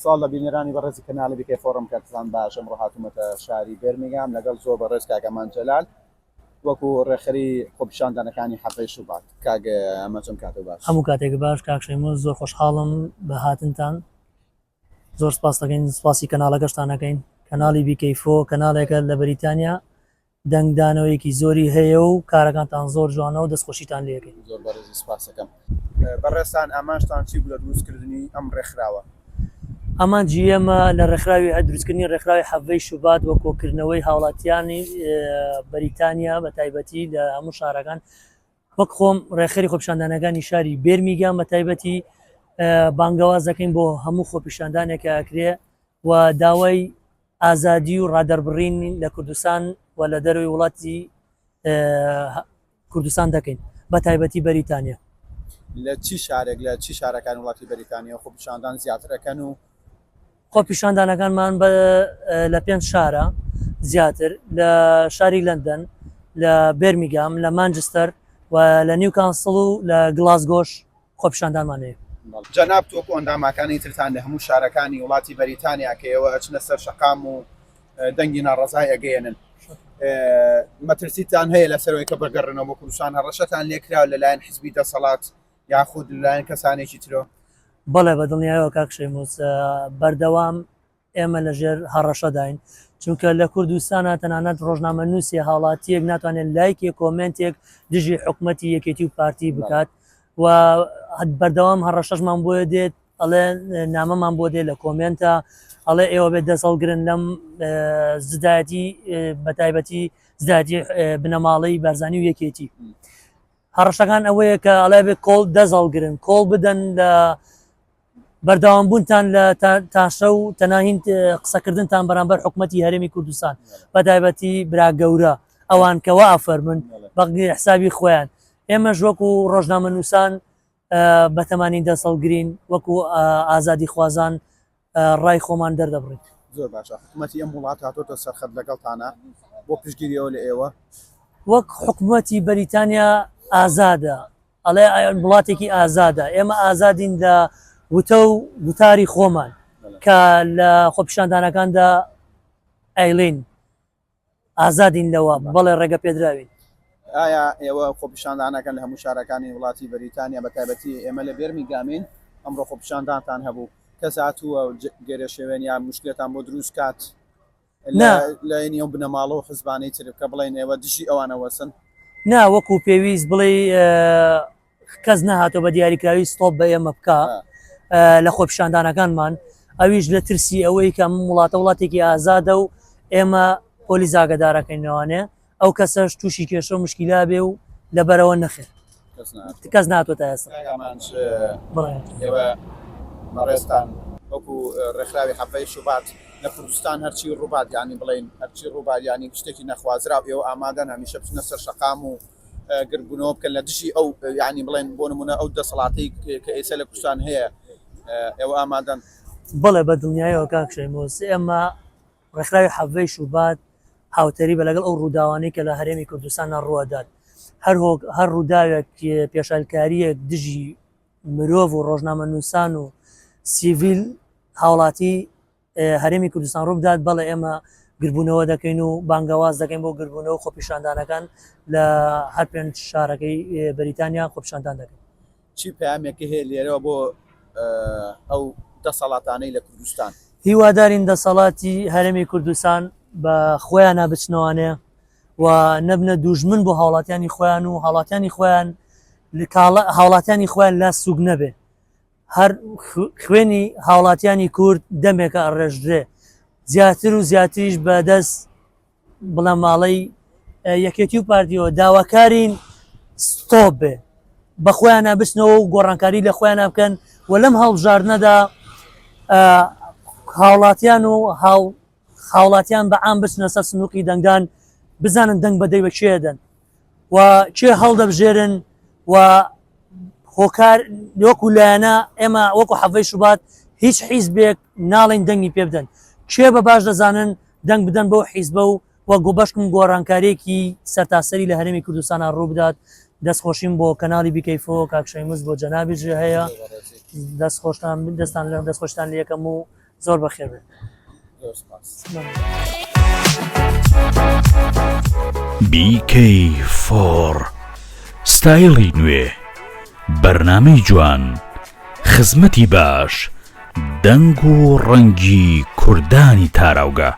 سڵاو لە بینەرانی بەڕێزی کەناڵی بیکەی فۆڕم کاتتان باش ئەمڕۆ هاتوومەتە شاری بێرمینگام لەگەڵ زۆر بەڕێز کاک ئەمان جەلال وەکو ڕێکخەری خۆپیشاندانەکانی حەڤەی شوبات کاک ئەمە چەند کاتە باش هەموو کاتێک باش کاک شەیمۆ زۆر خۆشحاڵم بە هاتنتان زۆر سپاس دەکەین سپاسی کەناڵەکەشتان ئەکەین کەناڵی بیکەی فۆ کەناڵێکە لە بەریتانیا دەنگدانەوەیەکی زۆری هەیە و کارەکانتان زۆر جوانە و دەستخۆشیتان لێ ئەکەین. زۆر بەڕێزی سپاسەکەم. بەڕێزتان ئامانجتان چی بوو لە دروستکردنی ئەم ڕێکخراوە؟ ئامانجی ئێمە لە ڕێکخراوی دروستکردنی ڕێکخراوی حەڤەی شوبات و کۆکردنەوەی هاوڵاتیانی بەریتانیا بە تایبەتی لە هەموو شارەکان وەک خۆم ڕێکخەری خۆپیشاندانەکانی شاری بێرمیگام بە تایبەتی بانگەواز دەکەین بۆ هەموو خۆپیشاندانێک کە ئەکرێ و داوای ئازادی و ڕادەربڕین لە کوردستان و لە دەرەوەی وڵاتی کوردستان دەکەین بە تایبەتی بەریتانیا. لە چی شارێک لە چی شارەکانی وڵاتی بەریتانیا خۆپیشاندان زیاتر ئەکەن و خۆپیشاندانەکانمان بە لە پێنج شارە زیاتر لە شاری لەندەن لە بێرمیگام لە مانجستەر و لە نیوکانسڵ و لە گلاسگۆش خۆپیشاندانمان هەیە. جەنابت وەکو ئەنداماکانی ترتان لە هەموو شارەکانی وڵاتی بەریتانیا کە ئێوە ئەچنە سەر شەقام و دەنگی ناڕەزای ئەگەیەنن مەترسیتان هەیە لەسەرەوەی کە بەگەڕنەوە بۆ کوردستان هەڕەشەتان لێکرا لەلایەن حزبی دەسەڵات یاخود لەلایەن کەسانێکی ترەوە؟ بەڵێ بە دڵنیایەوە کاک شەیموس بەردەوام ئێمە لەژێر هەڕەشەداین چونکە لە کوردستانە تەنانەت ڕۆژنامەنووسێ هاوڵاتیەک ناتوانێت لایکێ کۆمێنتێک دژی حکومەتی یەکێتی و پارتی بکات و بەردەوام هەڕەشەشمان بۆیە دێت ئەڵێ نامەمان بۆ دێ لە کۆمێنتە ئەڵێ ئێوە بێت دەست هەڵگرن لەم زدایەتی بەتایبەتی زدایەتی بنەماڵەی بارزانی و یەکێتی. هەڕەشەکان ئەوەیە کە ئەڵێ بێ کۆڵ دەست هەڵگرن کۆڵ بدەن لە بەردەوامبوونتان لە تاشە و تەناهین قسەکردنتان بەرامبەر حکومەتی هەرێمی کوردستان بە تایبەتی برا گەورە ئەوان کەوا ئەفەرمن بەغی حسابی خۆیان ئێمەش وەکو ڕۆژنامەنووسان بەتەمانین دەست هەڵگرین وەکو ئازادیخوازان ڕای خۆمان دەردەبڕین. زۆر باشە حکومەتی ئەم وڵاتە هاتۆتە سەر خەت لەگەڵتانە بۆ پشتگیریەوە لە ئێوە؟ وەک حکومەتی بەریتانیا ئازادە ئەڵێ وڵاتێکی ئازادە ئێمە ئازادین لە وتە و گوتاری خۆمان کە لە خۆپیشاندانەکاندا ئەیڵێین ئازادین لەوە بەڵێ ڕێگە پێدراوین. ئایا ئێوە خۆپیشاندانەکەن لە هەموو شارەکانی وڵاتی بەریتانیا بە تایبەتی ئێمە لە بێرمیگامین ئەمڕۆ خۆپیشاندانتان هەبوو کەس هاتووە گەرەشێوێن یان مشکلەتان بۆ دروست کات نا. لایەنی ئەو بنەماڵە و حزبانەی تر کە بڵێن ئێوە دژی ئەوانە وەسن؟ نا وەکو پێویست بڵێی کەس نەهاتوە بە دیاریکراوی ستۆپ بە ئێمە بکا لە خۆپیشاندانەکانمان ئەویش لە ترسی ئەوەی کە ئەم وڵاتە وڵاتێکی ئازادە و ئێمە پۆلیس ئاگادارەکەینەوانێ ئەو کەسەش تووشی کێشە و مشکیلا بێ و لەبەرەوە نەخێر کەس ناتوە تا ئێستا ئێوە بەڕێزتان وەکو ڕێکخراوی حەڤەی شوبات لە کوردستان هەرچی ڕووبات یانی بڵێین هەرچی ڕووبات یانی شتێکی نەخوازراو ئێوە ئامادەن هەمیشە بچنە سەر شەقام و گردبوونەوە بکەن لە دژی ئەو یعنی بڵێن بۆ نمونە ئەو دەسەڵاتی کە ئێستا لە کوردستان هەیە ئێوە ئامادەن؟ بەڵێ بە دڵنیایەوە کاک شەیمۆس ئێمە ڕێکخراوی حەڤەی شوبات هاوتەریبە لەگەڵ ئەو ڕووداوانەی کە لە هەرێمی کوردستاندا ڕووەدات هەر هۆک هەر ڕووداوێک پێشالکارییەک دژی مرۆڤ و ڕۆژنامەنووسان و سیڤیل هاوڵاتی هەرێمی کوردستان ڕووبدات، بەڵێ ئێمە گربوونەوە دەکەین و بانگەواز دەکەین بۆ گربوونەوە و خۆپیشاندانەکان لە هەر پێنج شارەکەی بەریتانیا خۆپیشاندان دەکەین. چی پەیامێکە هەیە لێرەوە بۆ ئەو دەسەڵاتانەی لە کوردستان؟ هیوادارین دەسەڵاتی هەرێمی کوردستان بە خۆیانا بچنەوانێ و نەبنە دووژمن بۆ هاوڵاتیانی خۆیان و هاوڵاتیانی خۆیان هاوڵاتیانی خۆیان لا سوک نەبێ. هەر خوێنی هاوڵاتیانی کورد دەمێکە ئەڕێژرێ زیاتر و زیاتریش بە دەست بنەماڵەی یەکێتی و پارتیەوە داواکارین ستۆپ بێ بە خۆیانە بچنەوە و گۆڕانکاری لە خۆیانە بکەن و لەم هەڵبژاردنەدا هاوڵاتیان و هاو هاوڵاتیان بە عام بچنە سەر سنووقی دەنگدان بزانن دەنگ بەدەی بە کێ دەن و کێ هەڵدەبژێرن و هۆکار وەکو لایەنە ئێمە وەکو حەڤەی شوبات هیچ حیزبێک ناڵێن دەنگی پێ بدەن کێ بە باش دەزانن دەنگ بدەن بەو حیزبە و وە بەشکم گۆڕانکاریەکی سەرتاسەری لە هەرێمی کوردستانا ڕووبدات دەست خۆشیم بۆ کەناڵی بیکەیفۆ کاک شەیموس بۆ جەنابیش هەیە دەست خۆشتان دەستان لە دەست خۆشتان لەکەم و. زۆر بەخێر بێن. زۆر سپاس. BK4 ستایڵی نوێ بەرنامەی جوان خزمەتی باش دەنگ و ڕەنگی کوردانی تاراوگە.